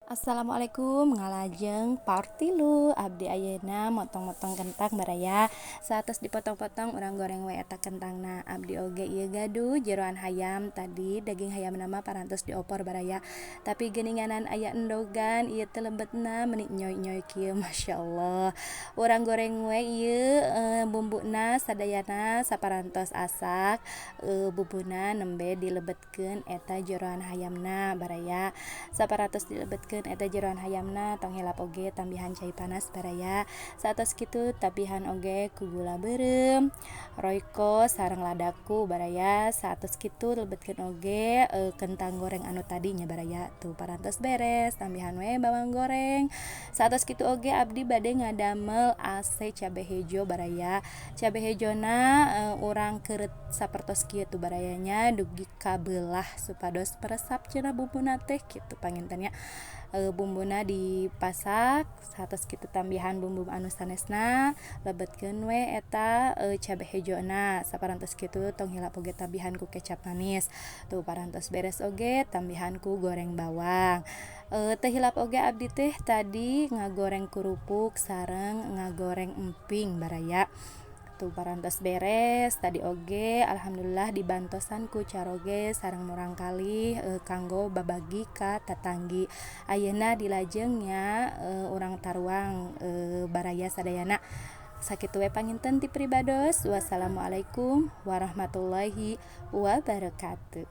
Assalamualaikum, ngalajeng part 3. Abdi ayeuna motong-motong kentang, baraya. Saatos dipotong-potong, urang goreng we eta kentangna. Abdi oge ieu gaduh jeroan hayam. Tadi daging hayamna mah parantos diopor, baraya, tapi geuninganan aya endogan ieu teh lebetna meuni nyoy-nyoy kieu. Masya Allah, urang goreng we ieu bumbuna sadayana. Saparantos asak bumbuna, nembe dilebetkeun eta jeroan hayamna, baraya. Saparantos dilebetkeun eta jeroan hayamna, tong hilap oge tambihan cai panas, baraya. Saatos kitu tambihan oge ku gula beureum, Royco sareng ladaku, baraya. Saatos kitu lebetkeun oge kentang goreng anu tadi nya, baraya. Tuh, parantos beres, tambihan we bawang goreng. Saatos kitu oge abdi bade ngadamel ase cabe hejo, baraya. Cabe hejona urang keureut sapertos kieu tuh, baraya nya, dugi ka beulah supados meresap cenah bumbuna teh kitu. Panginten nya bumbuna dipasak, saatos kitu tambihan bumbu anu sanesna, lebetkeun we eta cabe hejona. Saparantos kitu tong hilap oge tambihan ku kecap manis. Tuh, parantos beres oge tambihan ku goreng bawang. Teu hilap oge abdi teh tadi ngagoreng kerupuk sareng ngagoreng emping, baraya. Tuh, parantos beres. Tadi oge alhamdulillah dibantosan ku caroge sareng murangkalih kanggo babagi ka tatanggi. Ayeuna dilajeng nya urang taruang baraya sadayana. Sakitu we panginten ti pribados. Wassalamualaikum warahmatullahi wabarakatuh.